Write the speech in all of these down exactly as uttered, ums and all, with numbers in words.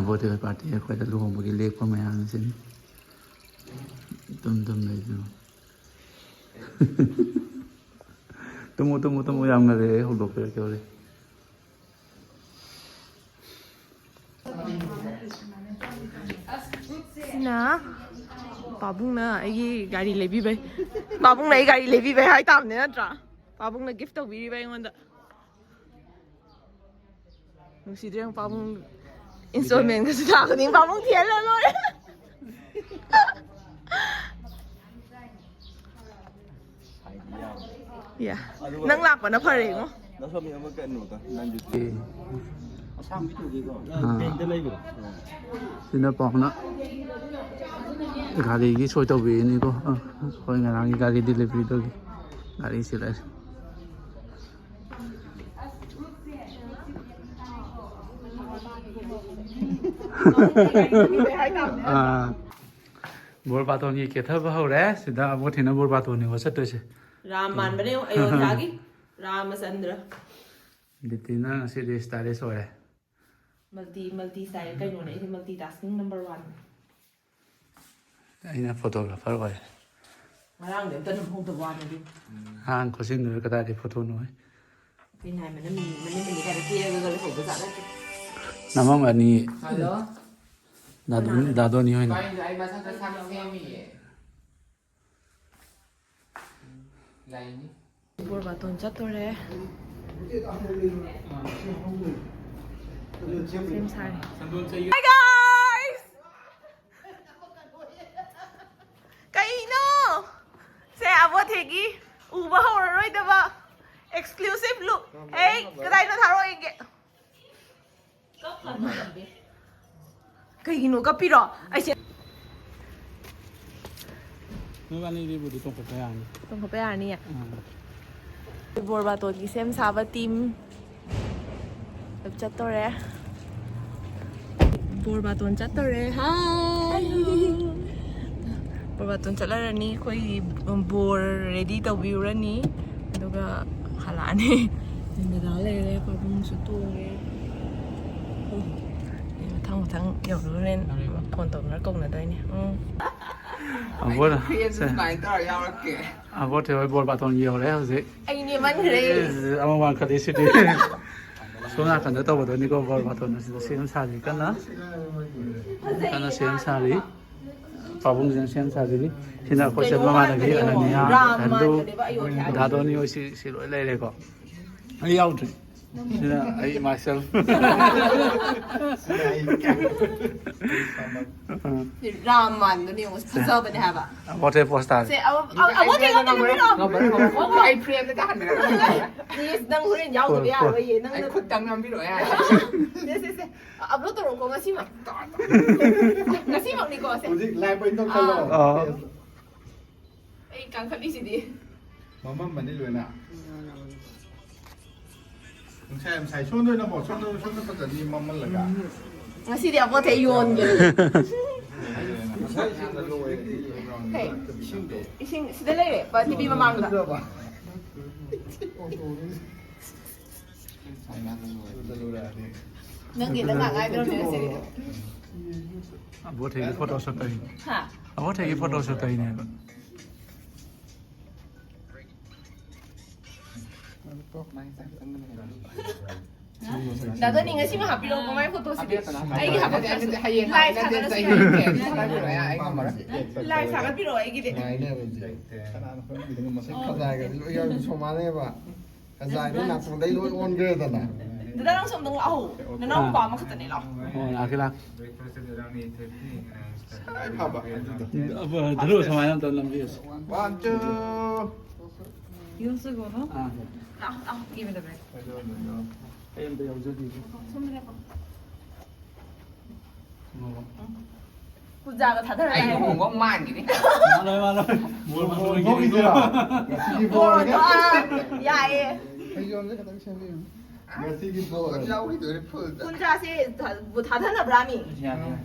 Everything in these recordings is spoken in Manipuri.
ꯕꯥꯔꯗꯦ ꯄꯥꯔꯇꯤ ꯑꯩꯈꯣꯏꯗ ꯂꯨꯍꯣꯡꯕꯒꯤ ꯂꯦꯛꯄ ꯃꯌꯥꯝꯁꯤꯅꯤ꯫ ꯇꯨꯝ ꯇꯨꯝ ꯂꯩꯗꯨꯅ꯫ ꯇꯨꯝꯃꯨ, ꯇꯨꯝꯃꯨ, ꯇꯨꯝꯃꯨ, ꯌꯥꯝ ꯉꯜꯂꯦ, ꯑꯩ ꯍꯧꯗꯣꯛꯄꯤꯔꯛꯀꯦ ꯍꯣꯔꯦꯟ꯫ ꯁꯤꯅ ꯄꯥꯕꯨꯡꯅ ꯑꯩꯒꯤ ꯒꯥꯔꯤ ꯂꯩꯕꯤꯕꯩ꯫ ꯄꯥꯕꯨꯡꯅ ꯑꯩ ꯒꯥꯔꯤ ꯂꯩꯕꯤꯕꯩ ꯍꯥꯏꯇꯥꯕꯅꯦ, ꯅꯠꯇ꯭ꯔꯥ? ꯄꯥꯕꯨꯡꯅ ꯒꯤꯐ ꯇꯧꯕꯤꯔꯤꯕ ꯑꯩꯉꯣꯟꯗ꯫ ꯅꯨꯡꯁꯤꯗ꯭ꯔꯦ ꯌꯦꯡꯉꯨ, ꯄꯥꯕꯨꯡ ꯏꯟꯁꯇꯣꯜꯃꯦꯟꯒꯁꯨ ꯊꯥ ꯈꯨꯗꯤꯡ ꯄꯥꯕꯨꯡ ꯊꯤꯍꯜꯂ ꯂꯣꯏꯔꯦ꯫ ꯌꯥ꯫ ꯑꯗꯨꯒ ꯅꯪ ꯂꯥꯛꯄꯅ ꯐꯔꯦꯉꯣ꯫ ꯅꯁꯣꯝꯒꯤ ꯑꯃ ꯀꯩꯅꯣꯗ, ꯅꯪꯒꯤ ꯑꯦ꯫ ꯑꯁꯥꯡꯕꯤ ꯇꯧꯒꯦꯀꯣ? ꯑꯥ꯫ ꯕꯦꯡꯗ ꯂꯩꯕ꯭ꯔꯣ? ꯁꯤꯅ ꯄꯥꯎꯅ ꯒꯥꯔꯤꯒꯤ ꯁꯣꯏ ꯇꯧꯕꯤꯔꯤꯅꯤꯀꯣ꯫ ꯑꯥ, ꯑꯩꯈꯣꯏ ꯉꯔꯥꯡꯒꯤ ꯒꯥꯔꯤ ꯗꯤꯂꯤꯚꯔꯤꯗꯨꯒꯤ ꯒꯥꯔꯤꯁꯤ ꯂꯩꯔꯦ꯫ ꯑꯥ, ꯕꯣꯔ ꯕꯥꯇꯣꯟꯒꯤ ꯀꯦꯊꯕ ꯍꯧꯔꯦ꯫ ꯁꯤꯗ ꯑꯕꯣꯛ ꯊꯦꯡꯅ ꯕꯣꯔ ꯕꯥꯇꯣꯟꯅꯤꯀꯣ ꯆꯠꯇꯣꯏꯁꯦ꯫ ꯔꯥꯝ ꯃꯥꯟꯕꯅꯦ ꯌꯦꯡꯉꯣ, ꯑꯌꯣꯙ꯭ꯌꯥꯒꯤ ꯔꯥꯃꯆꯟꯗ꯭ꯔ꯫ ꯕꯤꯇꯤꯅ ꯉꯁꯤꯗꯤ ꯁ꯭ꯇꯥꯏꯂꯤꯁ ꯑꯣꯏꯔꯦ꯫ ꯃꯜꯇꯤ, ꯃꯜꯇꯤ ꯁ꯭ꯇꯥꯏꯜ ꯀꯩꯅꯣꯅꯦ, ꯑꯩꯁꯦ ꯃꯜꯇꯤ ꯇꯥꯁꯀꯤꯡ ꯅꯝꯕꯔ ꯋꯥꯟ꯫ ꯑꯩꯅ ꯐꯣꯇꯣꯒ꯭ꯔꯥꯐꯔ ꯑꯣꯏꯔꯦ꯫ ꯉꯔꯥꯡꯗꯤ ꯑꯝꯇ ꯅꯝꯍꯧꯗꯕ ꯋꯥꯅꯤꯗꯤ꯫ ꯉꯔꯥꯡ ꯈꯨꯠꯁꯤꯟꯗꯨꯅ ꯀꯗꯥꯏꯗꯒꯤ ꯐꯣꯇꯣꯅꯣ ꯍꯦ? ꯑꯩꯅ ꯍꯥꯏꯕꯅ ꯃꯤꯅꯤ, ꯃꯅꯤꯡ ꯃꯅꯤꯡ ꯀꯥꯏꯗ ꯇꯦꯛꯑꯒ ꯂꯩꯍꯧꯕ ꯖꯥꯠ ꯅꯠꯇꯦ꯫ ꯅꯃꯝꯒꯅꯤ꯫ ꯍꯜꯂꯣ꯫ ꯗꯥꯗꯣꯟ-, ꯗꯥꯗꯣꯟꯅꯤ ꯍꯣꯏꯅ꯫ ꯀꯥꯏꯗ ꯑꯩ ꯃꯁꯛꯇ ꯁꯛ ꯁꯦꯝꯃꯤꯌꯦ꯫ ꯂꯩꯅꯤ꯫ ꯕꯣꯔ ꯕꯥꯇꯣꯟ ꯆꯠꯇꯣꯔꯦ꯫ ꯁꯦꯝ ꯁꯥꯔꯦ꯫ Hi guys! ꯀꯩꯅꯣ? ꯁꯦ ꯑꯕꯣꯊꯦꯒꯤ ꯎꯕ ꯍꯧꯔꯔꯣꯏꯗꯕ exclusive look꯫ ꯍꯦ, ꯀꯗꯥꯏꯅꯣ ꯊꯥꯔꯛꯑꯣ ꯌꯦꯡꯒꯦ꯫ ꯀꯩꯒꯤꯅꯣ ꯀꯞꯄꯤꯔꯣ? ꯑꯩꯁꯦ ꯅꯣꯏꯕꯥꯅꯤꯗꯤꯕꯨꯗꯤ ꯇꯣꯡꯈꯠꯄ ꯌꯥꯔꯅꯤ꯫ ꯇꯣꯡꯈꯠꯄ ꯌꯥꯔꯅꯤꯌꯦ? ꯎꯝ꯫ ꯕꯣꯔ ꯕꯥꯇꯣꯟꯒꯤ ꯁꯦꯝ ꯁꯥꯕ ꯇꯤꯝ ꯆꯠꯇꯣꯔꯦ꯫ ꯕꯣꯔ ꯕꯥꯇꯣꯟ ꯆꯠꯇꯣꯔꯦ꯫ ꯍꯥꯏ! ꯕꯣꯔ ꯕꯥꯇꯣꯟ ꯆꯠꯂꯔꯅꯤ꯫ ꯑꯩꯈꯣꯏꯒꯤ ꯕꯣꯔ ꯔꯦꯗꯤ ꯇꯧꯕꯤꯔꯨꯔꯅꯤ꯫ ꯑꯗꯨꯒ ꯍꯜꯂꯛꯑꯅꯤ꯫ ꯗꯗꯥ ꯂꯩꯔꯦ, ꯄꯥꯕꯨꯡꯁꯨ ꯇꯣꯡꯉꯦ꯫ ꯑꯣ, ꯑꯩ ꯃꯊꯪ ꯃꯊꯪ ꯌꯧꯔꯨꯔꯦ꯫ ꯐꯣꯟ ꯇꯧꯅꯔ ꯀꯧꯅꯗꯣꯏꯅꯦ꯫ ꯎꯝ꯫ ꯑꯕꯣꯔ-, ꯁꯦ꯫ ꯁꯨꯃꯥꯏꯅ ꯇꯧꯔ ꯌꯥꯎꯔꯛꯀꯦ꯫ ꯑꯕꯣꯔ ꯊꯣꯏ ꯍꯣꯏ ꯕꯣꯔ ꯕꯥꯇꯣꯟ ꯌꯧꯔꯦ ꯍꯧꯖꯤꯛ꯫ ꯑꯩ ꯅꯦꯝꯃꯟꯈ꯭ꯔꯦ꯫ ꯑꯦ, ꯑꯃ ꯋꯥꯡꯈꯠꯂꯤ ꯁꯤꯗꯤ꯫ ꯁꯣꯝ ꯅꯥꯀꯟꯗ ꯇꯧꯒꯗꯣꯏꯅꯤꯀꯣ, ꯕꯣꯔ ꯕꯥꯇꯣꯟ ꯑꯁꯤꯗ ꯁꯦꯝ ꯁꯥꯔꯤ ꯀꯟꯅ꯫ ꯀꯟꯅ ꯁꯦꯝ ꯁꯥꯔꯤ꯫ ꯄꯥꯕꯨꯡꯁꯤꯅ ꯁꯦꯝ ꯁꯥꯖꯔꯤ꯫ ꯁꯤꯅ ꯑꯩꯈꯣꯏ ꯆꯦ ꯀꯩꯅꯣ ꯃꯃꯥꯟꯅꯕꯤ ꯃꯥꯟꯕꯅꯦꯕ, ꯑꯅꯅꯤꯌꯥ, ꯔꯥꯝ ꯔꯟꯗꯨ, ꯃꯥꯟꯕꯅꯦꯕ ꯑꯩ ꯑꯣꯏ ꯍꯥꯏ꯫ ꯗꯥꯗꯣꯅꯤ ꯍꯣꯏ ꯁꯤ, ꯁꯤ ꯂꯣꯏ ꯂꯩꯔꯦꯀꯣ꯫ ꯑꯩ ꯌꯥꯎꯗ꯭ꯔꯤ꯫ ꯁꯤꯅ ꯑꯩ myself꯫ ꯔꯥꯝ ꯃꯥꯟꯕꯅꯦ ꯌꯦꯡꯉꯣ, ꯐꯖꯕꯅꯦ ꯍꯥꯏꯕ꯫ ꯋꯥꯇꯔ ꯄꯣꯁꯇꯥꯔ꯫ ꯁꯦ, ꯑꯃ, ꯑꯃ, ꯑꯃ ꯊꯦꯡꯅ ꯅꯝꯕꯤꯔꯣ꯫ ꯉꯝꯃꯔꯣꯏ, ꯉꯝꯃꯔꯣꯏ꯫ ꯑꯩ ꯐ꯭ꯔꯦꯝꯗ ꯇꯥꯍꯟꯕꯤꯔꯛꯑꯣ꯫ ꯄ꯭ꯂꯤꯁ, ꯅꯪ ꯍꯣꯔꯦꯟ ꯌꯥꯎꯗꯕ ꯀꯣ, ꯀꯣ꯫ ꯌꯥꯔꯣꯏꯌꯦ꯫ ꯅꯪ ꯑꯩ ꯅꯪ ꯈꯨꯠꯇꯪ ꯅꯝꯕꯤꯔꯛꯑꯣ ꯌꯥꯔꯦ꯫ ꯁꯦ, ꯁꯦ, ꯁꯦ꯫ ꯑꯞꯂꯣꯗ ꯇꯧꯔꯛꯑꯣꯀꯣ ꯉꯁꯤꯃꯛ꯫ ꯉꯁꯤꯃꯛꯅꯤꯀꯣ ꯁꯦ꯫ ꯍꯧꯖꯤꯛ ꯂꯥꯏꯚ ꯑꯣꯏꯅ ꯇꯧꯁꯜꯂꯣ꯫ ꯑꯥ꯫ ꯑꯩ ꯀꯥꯡꯈꯠꯂꯤꯁꯤꯗꯤ꯫ ꯃꯃꯝꯃꯅꯤ ꯂꯣꯏꯅ꯫ ꯅꯨꯡꯁꯥ ꯌꯥꯝ ꯁꯥꯏ꯫ ꯁꯣꯝꯗ ꯑꯣꯏꯅ ꯑꯃꯨꯛ, ꯁꯣꯝꯗ, ꯁꯣꯝꯗ ꯐꯖꯅꯤ ꯃꯝꯍꯜꯂꯒ꯫ ꯉꯁꯤꯗꯤ ꯑꯄꯣꯊꯦ ꯌꯣꯟꯒꯦ꯫ ꯉꯁꯥꯏ ꯏꯁꯤꯡꯗ ꯂꯣꯏꯔꯦ꯫ ꯀꯩ? ꯏꯁꯤꯡꯗꯣ꯫ ꯏꯁꯤꯡ ꯁꯤꯗ ꯂꯩꯔꯦ, ꯕ-, ꯇꯤꯚꯤ ꯃꯃꯥꯡꯗ꯫ ꯐꯖꯕ꯫ ꯅꯪꯒꯤ ꯅꯉꯥꯛ ꯉꯥꯏꯗꯧꯔꯦ ꯉꯁꯤꯒꯤꯗꯤ꯫ ꯑꯕꯣꯊꯦꯒꯤ ꯐꯣꯇꯣ ꯁꯨꯠ ꯇꯧꯔꯤꯅꯦ꯫ ꯍꯥ? ꯑꯕꯣꯊꯦꯒꯤ ꯐꯣꯇꯣ ꯁꯨꯠ ꯇꯧꯔꯤꯅꯦꯕ꯫ ꯗꯥꯗꯣꯅꯤ, ꯉꯁꯤꯃ ꯍꯥꯞꯄꯤꯔꯛꯑꯣ, ꯃꯃꯥꯏ ꯐꯣꯇꯣꯁꯤꯗꯤ꯫ ꯑꯩꯒꯤ ꯍꯥꯞꯄꯤꯔꯛꯑꯣ꯫ ꯍꯌꯦꯡ ꯂꯥꯏꯚ ꯊꯥꯒꯠꯂꯁꯤ꯫ ꯂꯥꯏꯚ ꯊꯥꯒꯠꯄꯤꯔꯛꯑꯣ ꯑꯩꯒꯤꯗꯤ꯫ ꯁꯨꯃꯥꯏꯅ ꯍꯥꯏꯕꯁꯦ ꯀꯅꯥꯅ ꯈꯪꯕꯤꯗꯅꯣ ꯃꯁꯛ ꯈꯖꯥꯏꯒꯗꯤ ꯂꯣꯏ ꯌꯥꯎꯔꯤ, ꯁꯣꯃꯥꯅꯦꯕ꯫ ꯈꯖꯥꯏꯗꯩ ꯅꯥꯇꯣꯟꯗꯩ ꯂꯣꯏ ꯑꯣꯟꯈ꯭ꯔꯦꯗꯅ꯫ ꯗꯗꯥ, ꯅꯪꯁꯨ ꯑꯝꯇꯪ ꯂꯥꯛꯑꯣ꯫ ꯅꯅꯥꯎ ꯅꯨꯄꯥ ꯑꯃꯈꯛꯇꯅꯦ, ꯂꯥꯛꯑꯣ꯫ ꯑꯣ, ꯂꯥꯛꯀꯦ, ꯂꯥꯛꯀꯦ꯫ ꯐꯕ ꯑꯗꯨꯗꯣ꯫ ꯑꯕ-, ꯙꯔꯨ ꯁꯨꯃꯥꯏꯅ ꯑꯝꯇ ꯅꯝꯕꯤꯌꯨꯁꯦ꯫ One, two꯫ ꯌꯨꯝꯁꯨ ꯀꯣꯅꯣ? ꯑꯥ꯫ ꯂꯥꯛꯑꯣ, ꯂꯥꯛꯑꯣ, give me the break꯫ ꯑꯩ ꯑꯝꯇ ꯌꯥꯎꯖꯗꯦ꯫ ꯁꯣꯝꯗ ꯂꯦꯞꯄꯣ꯫ ꯀꯨꯟꯖꯥꯒ ꯊꯥꯗꯔ ꯑꯩ ꯂꯥꯛꯑꯦ꯫ ꯂꯨꯍꯣꯡꯕ ꯑꯃ ꯃꯥꯟꯈꯤꯅꯤ꯫ ꯃꯥꯜꯂꯣꯏ, ꯃꯥꯜꯂꯣꯏ꯫ ꯃꯣꯔ ꯃꯇꯣꯟꯒꯤ ꯊꯣꯛꯈꯤꯁꯤꯔꯣ? ꯉꯁꯤꯒꯤ ꯃꯣꯔ ꯕꯣꯔꯅꯦ꯫ ꯊꯣꯛ-, ꯑꯥ, ꯌꯥꯏꯌꯦ꯫ ꯐꯩꯖꯣꯝꯁꯦ ꯈꯤꯇꯪ ꯁꯦꯝꯕꯤꯌꯨ꯫ ꯉꯁꯤꯒꯤ ꯕꯣꯔ꯫ ꯌꯥꯎꯈꯤꯗꯣꯏꯅꯦ ꯐꯨꯜꯗ꯫ ꯀꯨꯟꯖꯥꯁꯦ ꯊ-, ꯕꯨ ꯊꯥꯗꯅꯕ꯭ꯔꯥ ꯃꯤ? ꯌꯥꯅꯤ, ꯌꯥꯅꯤ꯫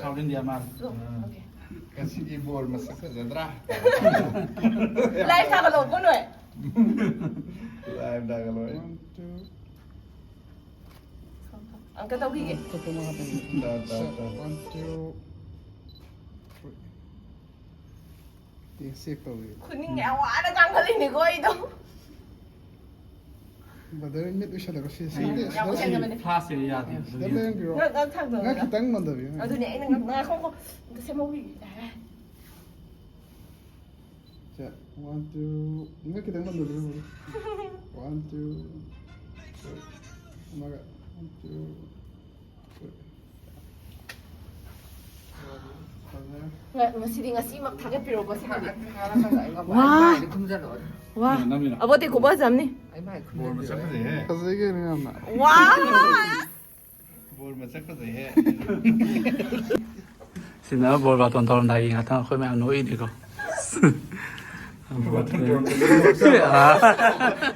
South India ꯃꯥꯜꯂꯦ꯫ ꯑꯣ, okay꯫ ꯉꯁꯤꯒꯤ ꯕꯣꯔ ꯃꯁꯛ ꯐꯖꯗ꯭ꯔꯥ? ꯂꯥꯏꯚ ꯊꯥꯒꯠꯂꯛꯑꯣꯀꯣ ꯅꯣꯏ꯫ ꯂꯥꯏꯚ ꯊꯥꯒꯠꯂꯛꯑꯣ꯫ One, two꯫ ꯑꯝꯇ ꯇꯧꯈꯤꯒꯦ꯫ ꯑꯇꯣꯞꯄ ꯑꯃ ꯍꯥꯞꯄꯅꯤ. One, two, three. ꯌꯦꯡ, ꯆꯦꯛ ꯇꯧꯔꯤ. ꯈꯨꯅꯤꯡ ꯌꯥꯝ ꯋꯥꯅ ꯀꯥꯡꯈꯠꯂꯤꯅꯦꯀꯣ ꯑꯩꯗꯣ꯫ ꯕ꯭ꯔꯗꯔ, ꯃꯤꯠ ꯎꯏꯁꯜꯂꯒ ꯁꯤ, ꯁꯤ, ꯎꯝ, ꯁꯤꯗ ꯌꯥꯝ ꯎꯏꯁꯟꯒꯅꯨ. ꯐ꯭ꯂꯥꯁꯁꯦ ꯌꯥꯗꯦ. ꯁꯤꯗ ꯂꯦꯡꯕꯤꯔꯣ. ꯉꯛ ꯉꯛ ꯊꯥꯡꯗꯧꯅꯦ. ꯉꯛ ꯈꯤꯇꯪ ꯅꯣꯟꯊꯕꯤꯌꯨ. ꯑꯗꯨꯅꯦ ꯑꯩꯅ ꯉꯛ ꯉꯥꯏꯈꯣꯀꯣ, ꯑꯝꯇ ꯁꯦꯝꯍꯧꯈꯤꯒꯦ. ꯁꯦ, one, two. ꯉꯛ ꯈꯤꯇꯪ ꯅꯣꯟꯊꯕꯤꯌꯨ. One, two, three. ꯑꯃꯒ. One, two, three. ꯐꯖꯔꯦ. ꯉ- ꯉꯁꯤꯗꯤ, ꯉꯁꯤꯃꯛ ꯊꯥꯒꯠꯄꯤꯔꯣꯀꯣ ꯁꯤꯃꯗꯤ. ꯋꯥ. ꯋꯥ. ꯅꯝꯃꯤꯔꯣ? ꯑꯕꯣꯗꯤ ꯈꯨꯕꯥꯖꯝꯅꯤ. ꯕꯣꯜ ꯃꯁꯛ ꯐꯖꯩꯍꯦ. ꯐꯖꯩ ꯀꯩꯅꯣ ꯌꯥꯝꯅ. ꯋꯥ. ꯕꯣꯜ ꯃꯁꯛ ꯐꯖꯩꯍꯦ. ꯁꯤꯅ ꯕꯣꯜ ꯕꯥꯇꯣꯟ ꯇꯧꯔꯝꯗꯥꯏꯒꯤ ꯉꯥꯛꯇꯪ ꯑꯩꯈꯣꯏ ꯃꯌꯥꯝ ꯅꯣꯛꯏꯅꯤꯀꯣ.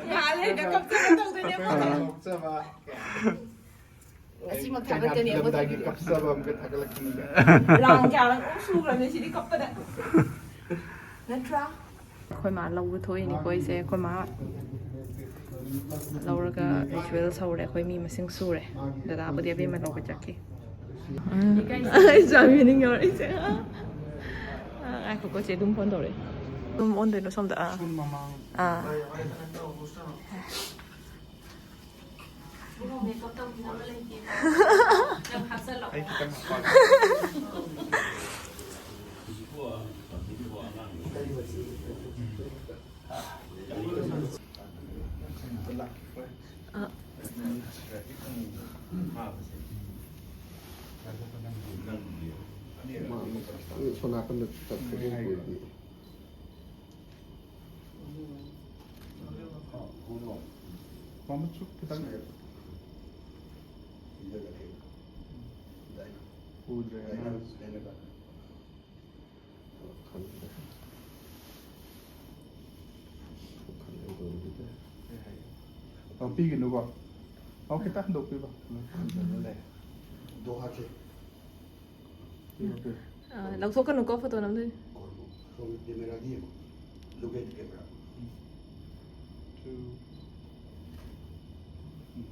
ꯉꯥꯏꯍꯥꯛ ꯂꯩꯔꯒ ꯀꯞꯆꯒꯦ ꯇꯧꯗꯣꯏꯅꯦ ꯑꯕꯣꯗꯤ. ꯅꯣꯛꯆꯕ. ꯉꯁꯤꯃꯛ ꯊꯥꯒꯠꯀꯅꯤ ꯑꯕꯣꯗꯤ. ꯐꯤꯂꯝꯗꯒꯤ ꯀꯞꯆꯕ ꯑꯃꯒ ꯊꯥꯒꯠꯂꯛꯈꯤꯅꯤꯅꯦ. ꯔꯥꯎꯟ ꯀꯌꯥꯔꯛ ꯑꯃꯨꯛ ꯁꯨꯈ꯭ꯔꯕꯅꯦ ꯁꯤꯗꯤ ꯀꯞꯄꯗ. ꯅꯠꯇ꯭ꯔꯥ? ꯑꯩꯈꯣꯏ ꯃꯥ ꯂꯧꯕ ꯊꯣꯛꯏꯅꯤꯀꯣ ꯑꯩꯁꯦ. ꯑꯩꯈꯣꯏ ꯃꯥ ꯂꯧꯔꯒ ꯔꯤꯆꯨꯋꯦꯜ ꯍꯧꯔꯦ. ꯑꯩꯈꯣꯏ ꯃꯤ ꯃꯁꯤꯡ ꯁꯨꯔꯦ. ꯗꯗꯥꯕꯨꯗꯤ ꯑꯕꯦꯝꯃ ꯂꯧꯕ ꯆꯠꯈꯤ. ꯑꯩ ꯆꯥꯃꯤꯅꯤꯡ ꯌꯧꯔꯛꯏꯁꯦ. ꯑ, ꯉꯥꯏꯈꯣꯀꯣ, ꯆꯦ ꯑꯗꯨꯝ ꯐꯣꯟ ꯇꯧꯔꯛꯑꯦ. ꯑꯗꯨꯝ ꯑꯣꯟꯗꯣꯏꯅꯣ ꯁꯣꯝꯗ? ꯑꯥ. ꯑꯥ. ꯁꯣꯝ ꯅꯥꯀꯟꯗ ꯆꯠꯈ꯭ꯔꯦ꯫ ꯃꯃꯤꯠꯁꯨ ꯈꯤꯇꯪ ꯎꯗ꯭ꯔꯦ꯫ ꯑꯣ, ꯄꯤꯒꯅꯨꯀꯣ꯫ ꯑꯣ, ꯈꯤꯇꯪ ꯍꯟꯗꯣꯛꯄꯤꯕ꯫ ꯂꯩ꯫ ꯄꯤꯔꯣ, ꯄꯤꯔꯣ꯫ ꯑꯥ, ꯂꯧꯊꯣꯛꯀꯅꯨꯀꯣ, ꯐꯣꯇꯣ ꯅꯝꯗꯣꯏꯅꯦ꯫ ꯀꯦꯃꯦꯔꯥꯗꯤ ꯌꯦꯡꯉꯣ꯫ ꯂꯨꯛ ꯑꯦꯠ ꯀꯦꯃꯦꯔꯥ꯫ Two. ꯎꯝ.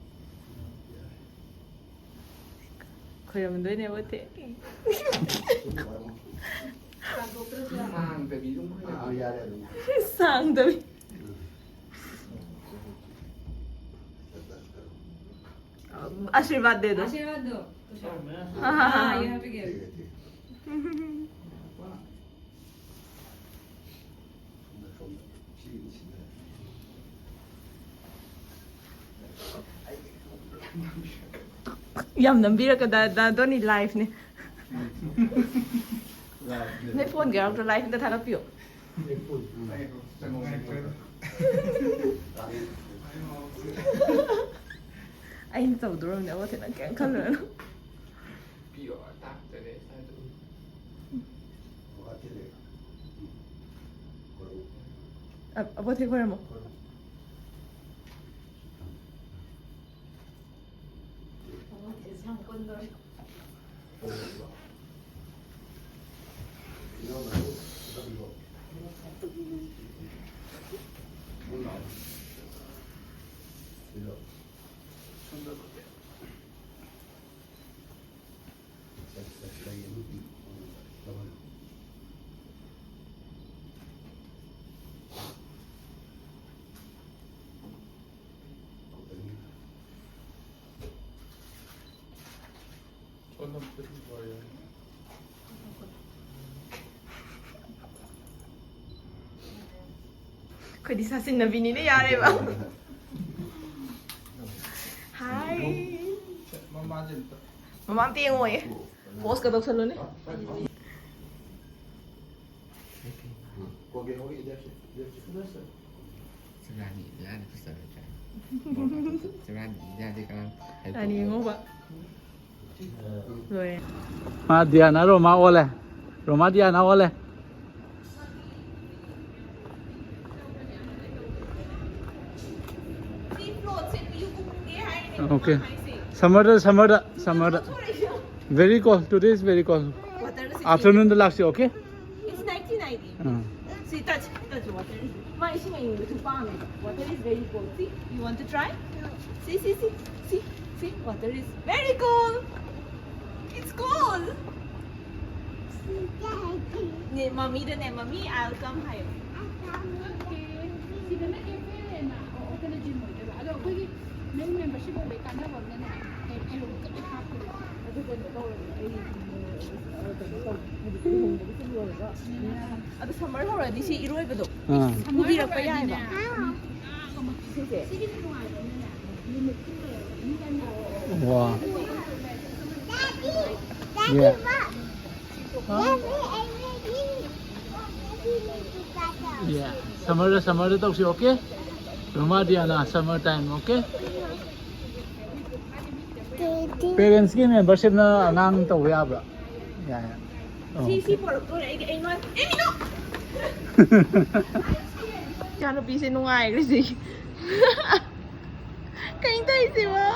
ꯌꯥꯔꯦ꯫ ꯈꯣꯏꯔꯝꯗꯣꯏꯅꯦꯕ ꯊꯦ꯫ ꯁꯥꯡꯗꯕꯤ ꯑꯗꯨꯝ ꯈꯣꯏꯔꯝ꯫ ꯁꯥꯡꯗꯕꯤ꯫ ꯑꯥꯁꯤꯔꯕꯥꯗ ꯗꯦ ꯗꯣ꯫ आशीर्वाद दो। हाँ, हाँ, हाँ। हाँ, you have to give। ꯌꯥꯝ ꯅꯝꯕꯤꯔꯛꯀꯗꯥ ꯗꯣꯅꯤ ꯂꯥꯏꯐꯅꯦ꯫ ꯅꯣꯏ ꯐꯣꯟꯒ ꯌꯥꯎꯔꯛꯇ꯭ꯔꯣ? ꯂꯥꯏꯐ ꯑꯝꯇ ꯊꯥꯒꯠꯄꯤꯌꯣ꯫ ꯑꯩꯅ ꯇꯧꯗꯣꯔꯕꯅꯦ ꯑꯕꯣ ꯊꯦ, ꯅꯪ ꯀꯩꯝ ꯈꯜꯂꯨꯔꯅꯨ꯫ ꯑ- ꯑꯕꯣ ꯊꯦ ꯈꯣꯏꯔꯝꯃꯣ꯫ ꯑꯩꯈꯣꯏꯗꯤ ꯁꯥꯁꯤꯟꯅꯕꯤꯅꯤꯅ ꯌꯥꯔꯦꯕ꯫ ꯍꯥꯏ꯫ ꯃꯃꯥ ꯑꯝꯇ ꯌꯦꯡꯉꯣꯌꯦ꯫ ꯄꯣꯁꯀ ꯇꯧꯁꯜꯂꯨꯅꯦ꯫ ꯀꯣꯟꯒꯦ ꯍꯧꯔꯤ ꯏꯟꯗꯤꯌꯥꯁꯦ ꯏꯟꯗꯤꯌꯥꯁꯦ ꯐꯖꯅ ꯆꯠꯂꯦ꯫ ꯆꯔꯥꯅꯤ ꯏꯟꯗꯤꯌꯥꯗꯤ ꯐꯖꯔꯣꯏꯗ꯭ꯔꯥ? ꯆꯔꯥꯅꯤ ꯏꯟꯗꯤꯌꯥꯗꯤ ꯀꯅꯥ? ꯔꯥꯅꯤ ꯉꯧꯕ꯫ ꯂꯣꯏꯔꯦ꯫ ꯃꯥ ꯗꯤꯌꯥꯅ ꯔꯣꯃꯥ ꯑꯣꯜꯂꯦ꯫ ꯔꯣꯃꯥ ꯗꯤꯌꯥꯅ ꯑꯣꯜꯂꯦ꯫ Okay. Summer the, summer the, summer the. Very cold. Today is very cold. Afternoon the ꯂꯥꯛꯁꯤ, okay? It's nineteen ninety. Ah. See, touch, touch water. ꯃꯥ ꯏꯁꯤꯡ ꯑꯏꯪꯕꯁꯨ ꯄꯥꯝꯃꯦ꯫ Water is very cold. See, you want to try? See, see, see, see, see, water is very cold. Cool. ꯅꯦ, ꯃꯃꯤꯗꯅꯦ, "ꯃꯃꯤ, I'll come" ꯍꯥꯏꯌꯣ꯫ ꯁꯤꯗꯅ cafe ꯂꯩꯔꯦꯅ꯫ ꯑꯣ, ꯑꯣ, ꯀꯩꯅꯣ, gym ꯑꯣꯏꯗꯣꯏꯕ꯫ ꯑꯗꯣ ꯑꯩꯈꯣꯏꯒꯤ ꯅꯪ membership ꯑꯣꯏꯕꯩ ꯀꯥꯟꯅꯕ ꯑꯃꯅꯅꯦ, ꯀꯩ, ꯀꯩꯅꯣ ꯈꯛꯇ ꯍꯥꯞꯇꯣꯏꯕ꯫ ꯑꯗꯨ ꯀꯩꯅꯣ ꯇꯧꯔꯗꯤ ꯑꯩ, ꯑ, ꯀꯩꯅꯣ ꯇꯧ-, ꯍꯥꯏꯗꯤ ꯂꯨꯍꯣꯡꯕꯒꯤ ꯁꯨꯝ ꯂꯣꯏꯔꯒ꯫ ꯑꯗꯣ summer ꯍꯧꯔꯗꯤ ꯁꯤ ꯏꯔꯣꯏꯕꯗꯣ ꯑꯥ꯫ ꯄꯨꯕꯤꯔꯛꯄ ꯌꯥꯏꯕ꯫ ꯁꯤꯁꯦ꯫ ꯋꯥ꯫ Yeah. Yeah. Summerꯗ, summerꯗ ꯇꯧꯁꯤ, okay? Roma Diana, summer time, okay? Parentsꯀꯤ membershipꯅ ꯑꯉꯥꯡ ꯇꯧꯕ ꯌꯥꯕ꯭ꯔꯥ? ꯌꯥꯏ, ꯌꯥꯏ꯫ ꯁꯤ, ꯁꯤ Okay. ꯄꯣꯔꯛꯇꯣꯔꯦ ꯑꯩꯗꯤ, ꯑꯩ ꯃꯥ-, ꯑꯩ ꯃꯤꯅꯣ! ꯏꯆꯥꯅꯨꯄꯤꯁꯦ ꯅꯨꯡꯉꯥꯏꯈ꯭ꯔꯦ ꯁꯤ꯫ ꯀꯩꯅꯣ ꯇꯧꯔꯤꯁꯤꯕꯣ?